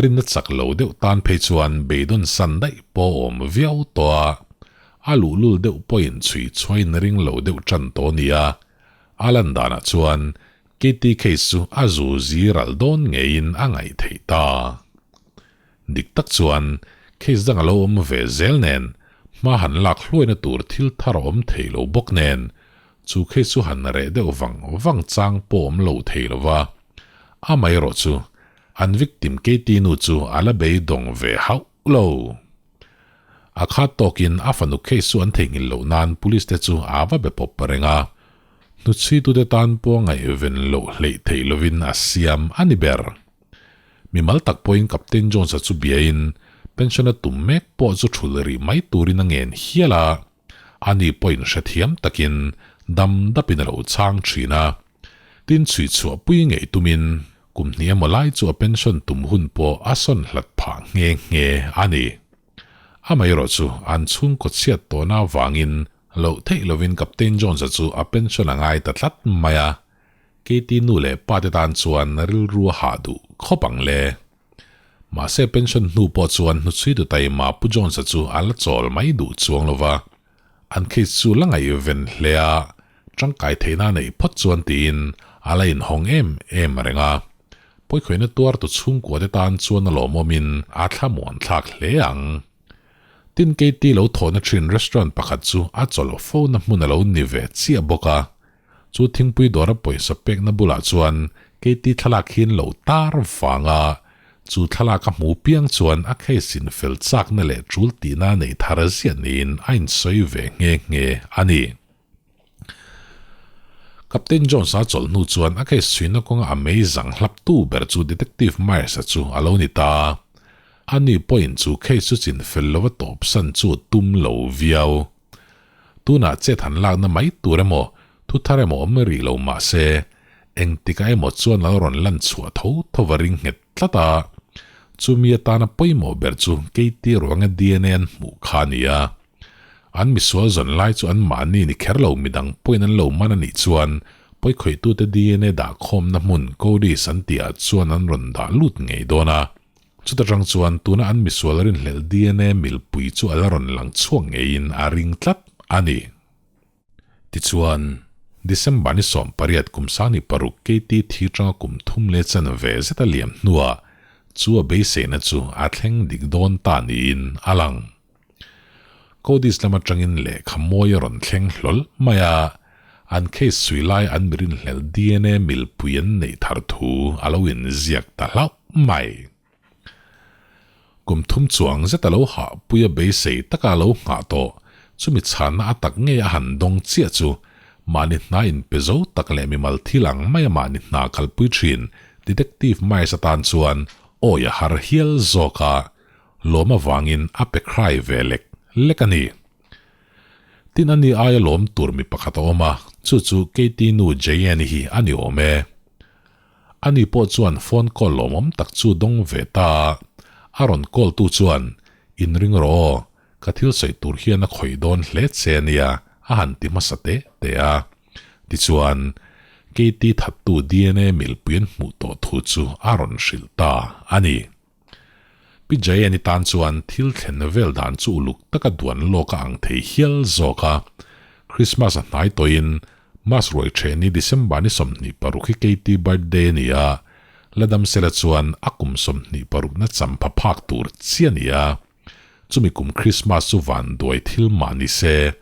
rinna chak lo deuh tan phei chuan beidawn san daih pawh a awm viau tawh a, a luhlul deuh pawhin chhui chhuain ring lo deuh tan tawh a ni a, a lan danah chuan Katie case chu a zu zi ral dawn ngeiin a ngaih theih ta. Dik tak chuan case dang a lo awm ve zel nen hma han lak hluaina tur thil thar a awm thei lo bawk nen Chu khi chu han reh deuh vang vang chang pawh awm lo thei lo va, amaherawh chu an victim Katie nu chu a la beidawng ve hauh lo. A khat tawkin a fanu case chu an theihnghilh loh nan police te chu a va be pawp reng a, hnuchhuitute tan pawh ngaihven loh hleih theih lovin a siam a ni ber. Mimal tak pawhin Captain Jones-a chu biain pension a tum mek pawh chu thul rih mai turin a ngen hial a. Ani pawhin hrethiam takin dam dapin a lo chhang thin a. Tin chhui chhuah pui ngei tumin kum hnih emaw lai chu a pension tum hun pawh a sawn hlat phah nghe nghe a ni. Amaherawh chu an chhungkaw chhiat tawhna avangin loh theih lovin Captain Jones-a chu a pension a ngai ta tlat mai a. Katie nu leh pa te tan chuan rilru a hah duh khawp ang le. Mahse pension hnu pawh chuan hnuchhuitu taima Pu Jones-a chu a la chawl mai duh chuang lo va. An case chu la ngaihven hle a, tangkai theihna a neih phawt chuan tiin a la inhawng em em reng a. Pawikhawihna tuartu chhungkua te tan chuan a lawmawmin a thlamuan thlak hle ang. Tin Katie lo thawhna thin restaurant pakhat chu a chawlh fona hmun a lo ni ve chiah bawk a. Chu thingpui dawra pawisa pekna bulah chuan Katie thlalak hi an lo tar vang a, chu thlalak a hmu piang chuan a case in fel chakna leh tul tihna a nei thar ziah niin a insawi ve nghe nghe a ni. Captain Jones-a chawlh hnu chuan a case chhuina kawnga a mei zang hlaptu ber chu Detective Myers-a chu a lo ni ta. Ani pawhin chu case chu chin fel lova tawpsan chu tum lo viau. Tunah chet han lakna mai tur emaw, thu thar emaw awm rih lo mah se, engtikah emaw chuan a lo rawn lan chhuah tho tho va ring nghet tlat a. Chumi atana pawimawh ber chu Katie ruanga dna an hmuh kha a ni a. An misual zawn lai chu anmahni ni kher lo midang pawhin an lo man a nih chuan pawikhawitute dna dahkhawmna hmun Codis an tihah chuan an rawn dah lut ngei dawn a. Chuta tang chuan tuna an misual rinhlelh dna milpui chu a la rawn lang chhuak ngeiin a ring tlat a ni. Tichuan, December ni 18 kum 26 KT thi tanga kum thum leh chanve zet a liam hnuah chu a beiseina chu a thleng dik dawn ta niin a lang. Codis lam atangin lehkha mawi a rawn thleng hlawl mai a, an case chhui lai an mi rinhlelh dna milpui an neih thar thu a lo inziak ta hlauh mai. Kum thum chuang zet a lo hahpui a beisei taka a lo nghah tawh, chumi chhanna a tak ngei a han dawng chiah chu mahni hna inpe zo tak leh mimal thil ang maia mahni hna kalpui thin Detective Myers atan chuan awi a har hial zawk a, Lawm avangin a pe khrai ve lek lek a ni. Tin ani aia lawm tur mi pakhat a awm a, chu chu Katie nu Jayne hi a ni awm e. Ani pawh chuan phone call lawmawm tak chu dawng ve ta a, a rawn call tu chuan, Inring rawh aw, ka thil sawi tur hian a khawih dawn hle che a nia, a han ti hmasa teh teh a. Tichuan, Katie thattu dna milpui an hmuh tawh thu chu a rawn hrilh ta a ni. Pi Jayani tan chuan thil thlen vel dan chu uluk taka duan lawk a ang thei hial zawk a. Christmas a hnai tawhin Mas ruai then ni December ni 26 hi Katie birthday a ni a, la dam sela chuan a kum 26 na champha phak tur chi a ni a. Chumi kum Christmas chu van duai thil mah ni se,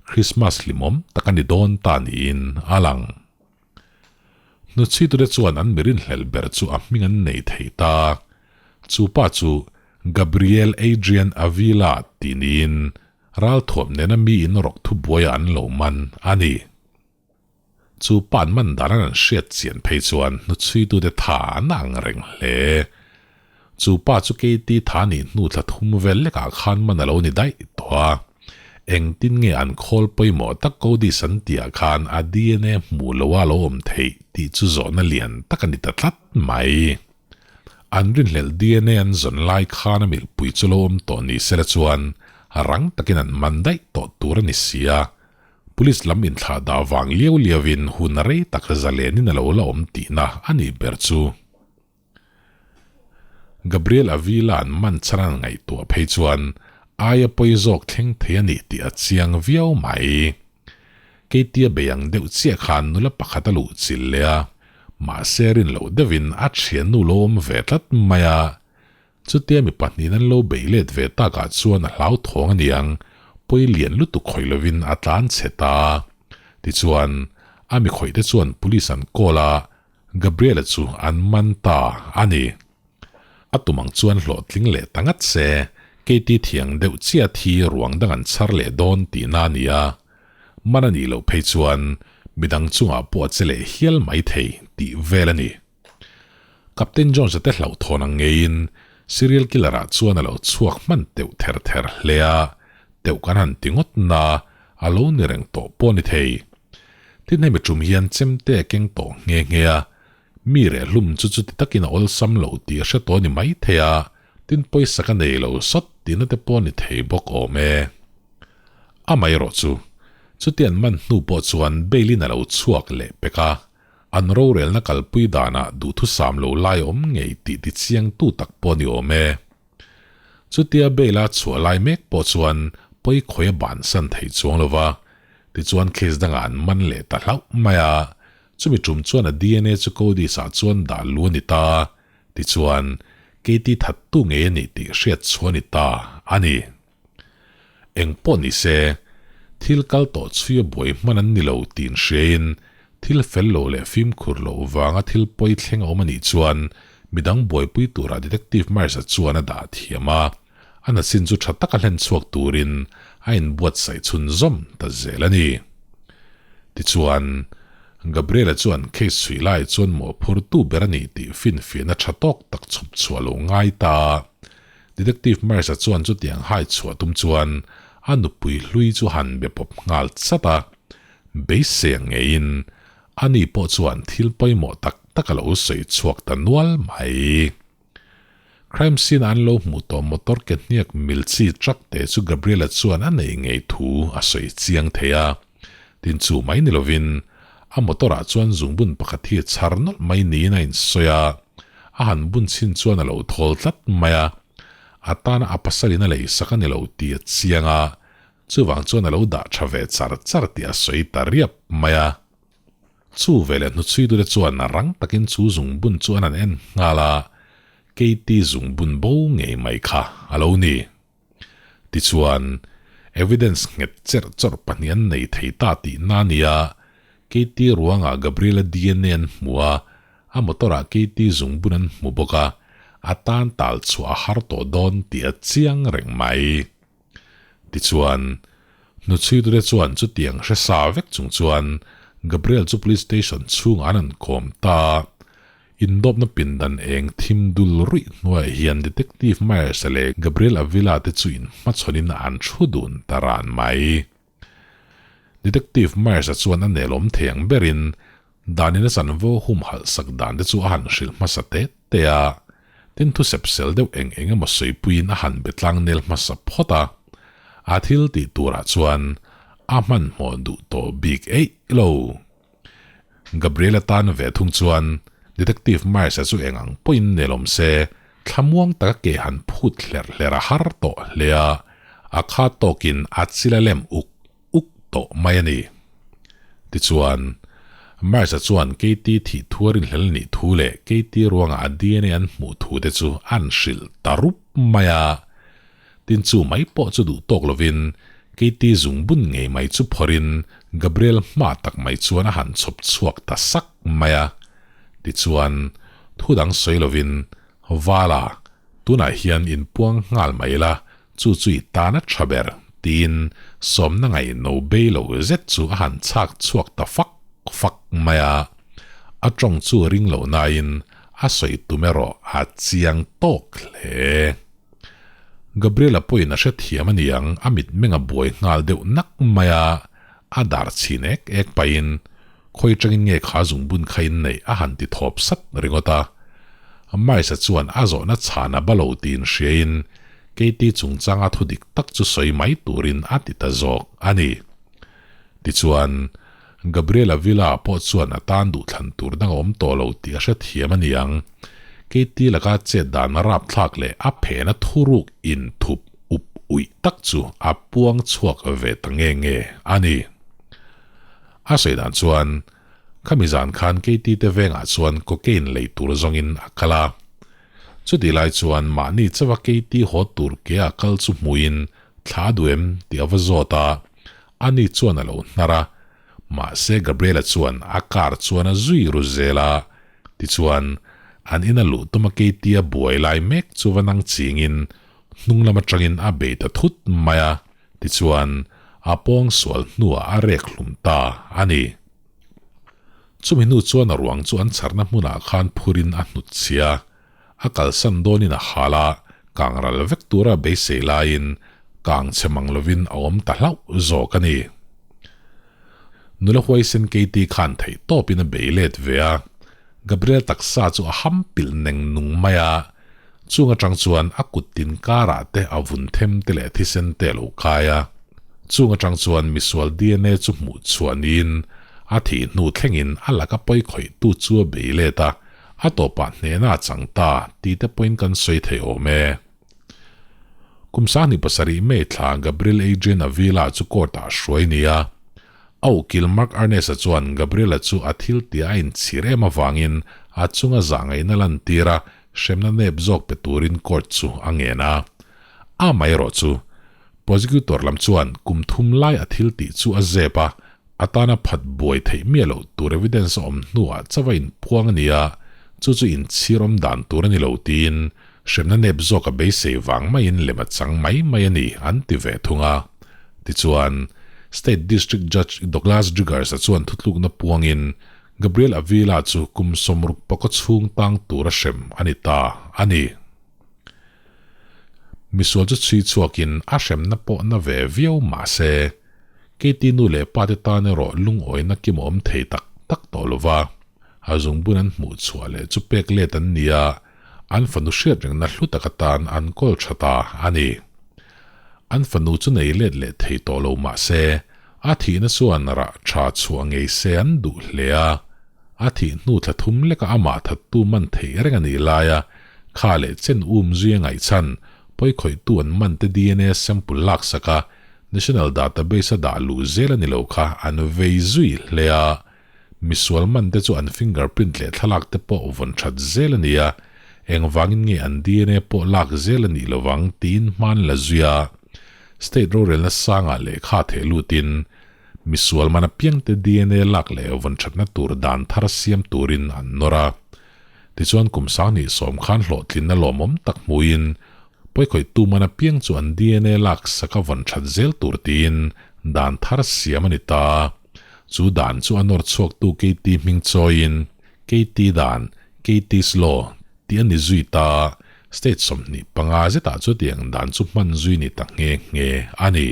Christmas hlimawm tak a ni dawn ta niin a lang. Hnuchhitute chuan an mi rinhlelh ber chu a hming an nei thei ta. Chu pa chu Gabriel Adrian Avila tih niin ralthuam nena mi in rawk thubuaiah an lo man a ni. Chu pa an man dan an hriat chian phei chuan hnuchhuitute tha an ang reng hle. Chu pa chu Katie tha nih hnu thla thum vel lekah khan man a lo ni daih tawh a. Engtin nge an khawl pawimawh tak Codis an tihah khan a dna hmuh loha lo awm theih tih chu zawhna lian tak a ni ta tlat mai. An rinhlelh dna an zawn lai khan a milhpui chu lo awm tawh ni sela chuan rang takin an man daih tawh tur a ni si a. Police lam inthlah dah vang liau liauin hun rei tak zalenin a lo la awm tihna a nih ber chu. Gabriel Avila an man chhan an ngaihtuah phei chuan aia pawi zawk thleng thei a nih tih a chiang viau mai. Keitia bei ang deuh chiah khan nula pakhat a luh chilh leh a, mahse rin loh deuhin a thiannu lo awm ve tlat mai a. Chutia mi pahnihin an lo bei let ve takah chuan a hlauthawng a niang, pawi lian lutuk khawih lovin a tlan chhe ta. Tichuan, a mi khawihte chuan police an call a, Gabriela chu an man ta a ni. A tum ang chuan hlawhtling leh ta ngat se, Katie thiang deuh chiah thi ruang dang an chhar leh dawn tihna a ni a. Man a nih loh phei chuan midang chungah pawh a che leh hial mai thei tih vel a ni. Captain Jones-a te hlauhthawn ang ngeiin serial killer-ah chuan a lo chhuak hman teuh ther ther hle a, teuh kan han ti ngawt na a lo ni reng tawh pawh a ni thei. Tin hemi tum hian chemte a keng tawh nghe nghe a, mi reh hlum chu chuti takin a awlsam lo tih a hre tawh a ni mai thei a, tin pawisa ka nei lo sawt tihna te pawh a ni thei bawk awm e. Amaherawhchu, chuti an man hnu pawh chuan bail in a lo chhuak leh pek a. An rorelna kalpui danah duhthusam lo lai awm ngei tih tichiangtu tak pawh ni awm e. Chutia bail a chhuah lai mek pawh chuan pawi khawi a bansan thei chuang lo va, tichuan case dangah an man leh ta hlauh mai a, chumi tum chuan a DNA chu Codis ah chuan dah lu a ni ta, tichuan Katie thattu ngei a nih tih hriat chhuah a ni ta a ni. Eng pawh ni se, thil kal tawh chhui a buai hman an ni lo tih inhriain thil fel lo leh fimkhur loh vanga thil pawi thleng a awm a nih chuan midang buaipui turah Detective Myers-a chuan a dah thiam a, a nachin chu tha taka hlen chhuak turin a inbuatsaih chhunzawm ta zel a ni. Tichuan, Gabriel-a chuan case chhui lai chuan mawhphurtu ber a ni tih finfiahna tha tawk tak chhawp chhuah lo ngai ta. Detective Myers-a chuan chutiang hai chhuah tum chuan a nupui hlui chu han be pawp nghal chat a, beisei ang ngeiin ani pawh chuan thil pawimawh tak tak a lo sawi chhuak ta nual mai. Crime scene a an lo hmuh tawh motor ke hniak mil chi truck te chu Gabriel-a chuan a nei ngei thu a sawi chiang thei a, tin chu mai ni lovin a motor ah chuan zungbun pakhat hi chhar nawlh mai niin a insawi a, a han bun chhin chuan a lo thawl tlat mai a, a tana a pasalin a lei sak a ni lo tih a chiang a, chuvang chuan a lo dah tha ve char char tih a sawi ta riap mai a. Chu veleh hnuchhuitute chuan rang takin chu zungbun chu an han en nghal a, Katie zungbun bo ngei mai kha a lo ni. Tichuan, evidence nghet cherh chawrh pahnih an nei thei ta tih na nia, Katie ruangah Gabriela DNA an hmu a, a motor-ah Katie zungbun an hmu bawk a, a tan tal chhuah a har tawh dawn tih a chiang reng mai. Tichuan, hnuchhuitute chuan chutiang hre sa vek chung chuan Gabriel chu police station chhungah an han kawm ta a, Indawpna pindan eng thim dul ruih hnuaiah hian Detective Myers-a leh Gabriel Avila te chu inhmachhawnin an thu dun ta ran mai. Detective Myers-a chuan a nelawm thei ang berin danin a chanvo humhalh sak dan te chu a han hrilh hmasa te te a, tin thu sep sel deuh eng eng emaw sawipuiin a han be tlang nel hmasa phawt a, a thil tih turah chuan a hmanhmawh duh tawh bik eih lo. Gabriel-a tan ve thung chuan Detective Myers-a chu eng ang pawhin nelawm se, thlamuang taka ke han phut hlerh hlerh a har tawh hle a, a kha tawkin a chil a lem uk uk tawh mai a ni. Tichuan, Myers-a chuan Katie thih thuar inhlel nih thu leh Katie ruangah a DNA an hmuh thu te chu an hrilh ta rup mai a. Tin chu mai pawh chu duh tawk lovin Katie zungbun ngei mai chu phawrhin Gabriel hma tak mai chuan a han chhawp chhuak ta sak mai a. Tichuan, thu dang sawi lovin, Vala, tunah hian inpuang nghal mai la, chu chu i tan a tha ber, tiin sawmna ngaihno bei lo zet chu a han chhak chhuak ta fak fak mai a. A tawng chu ring lo nain a sawi tum erawh a chiang tawk hle. Gabriela pawhin a hrethiam a niang, a mitmeng a buai nghal deuh nak mai a, a dar chhin ek ek pahin, Khawi tangin nge kha zungbun kha in neih a han ti thawp sat ringawt a. Maisa chuan a zawhna chhan a ba lo tiin hriain, Katie chungchanga thu dik tak chu sawi mai turin a ti ta zawk a ni. Tichuan, Gabriela Villa pawh chuan a tan duhthlan tur dang a awm tawh lo tih a hrethiam a niang. Katie laka chet dan rapthlak leh a phena thuruk inthup up uih tak chu a puang chhuak ve ta nge nge a ni. A sawi dan chuan, Khami zan khan Katie te vengah chuan cocaine lei tur zawngin a kal a. Chutih lai chuan mahni chauha Katie haw tur ke a kal chu hmuhin thla a duh em tih a va zawt a. Ani chuan a lo hnar a, mahse Gabriela chuan a car chuan a zui ru zel a, tichuan an ina luh tuma Katie a buai lai mek chu va nang chingin hnung lam atangin a bei ta thut mai a, tichuan a pawng sual hnuah a rek hlum ta a ni. Chumi hnu chuan a ruang chu an chharna hmunah khan phurin a hnut chhia. A kalsan dawnin a hal a, kang ral vek tura beisei laiin kang chhe mang lovin a awm ta hlauh zawk a ni. Nula huaisen Katie khan theih tawpin a bei let ve a, Gabriel taksa chu a ham pilh neng nung mai a, chung atang chuan a kut tin karah te a vun them te leh thisen te a lo kai a. Chung atang chuan misual DNA chu hmuh chhuah niin. A thih hnu thlengin a laka pawi khawihtu chu a bei let a, a tawpah hnehna a chang ta tih te pawhin kan sawi thei awm e. Kum 27 May thla Gabriel Adrian Avila chu court-ah a hruai nia. A ukil Mark Ernest-a chuan Gabriel-a chu a thil tih a inchhir em avangin a chunga zahngaihna lantir a, hremna nep zawk pe turin court chu a ngen a. Amaherawh chu, prosecutor lam chuan kum thum lai a thil tih chu a zep a, a tana phat buai theih miah loh tur evidence a awm hnuah chauh a inpuang a ni a, chu chu inchhir awm dan tur a ni lo tiin hremna nep zawk a beisei vang maiin lem a chang mai mai a ni an ti ve thung a. Tichuan, State District Judge Douglas Driggers-a chuan thutlukna puangin Gabriel Avila chu kum 60 pakaw chhung tang tura hrem a ni ta a ni. Misual chu chhui chhuakin a hremna pawh na ve viau mah se, Katie nu leh pa te tan erawh lungawina kim a awm thei tak tak tawh lo va. A zungbun an hmuh chhuah leh chu pek let an ni a, an fanu hriat rengna hlu tak atan an kawl tha ta a ni. An fanu chu nei let leh thei tawh lo mah se, a thihna chuan rah tha chhuah ngei se an duh hle a. A thih hnu thla thum leka amah thattu man theih reng a nih laia kha leh chen um zui a ngaihchhan, pawikhawihtu an man te DNA sample laksak a, National Database a dah luh zel a ni lo kha an vei zui hle a. Misual man te chu an fingerprint leh thlalak te pawh vawn that zel a ni a, engvangin nge an DNA pawh lak zel a nih lovang tiin hman la zui a. State rorelna sangah lehkha theh lutin misual man apiangte DNA lak leh vawn thatna tur dan thar siam turin an nawr a. Tichuan kum 2010 khan hlawhtlinna lawmawm tak hmuin pawikhawihtu man apiang chu an DNA lak saka vawn that zel tur tiin dan thar siam a ni ta. Chu dan chu a nawr chhuaktu Katie hming chawiin Katie dan, Katie's Law, tih a ni zui ta. State 25 zetah chutiang dan chu hman zui ni ta nghe nghe a ni.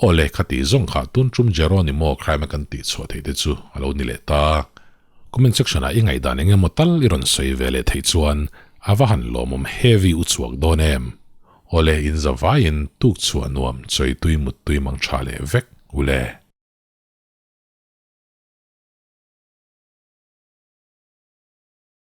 Aw le, khati zawng kha tun tum Jeronimo crime a kan tih chhuah theih te chu a lo ni leh ta. Comment section ah i ngaihdan eng emaw tal i rawn sawi ve leh theih chuan a va han lawmawm heavy u chhuak dawn em. Aw le, in za vaiin tuk chhuah nuam chawi tui mut tui mang tha leh vek u le.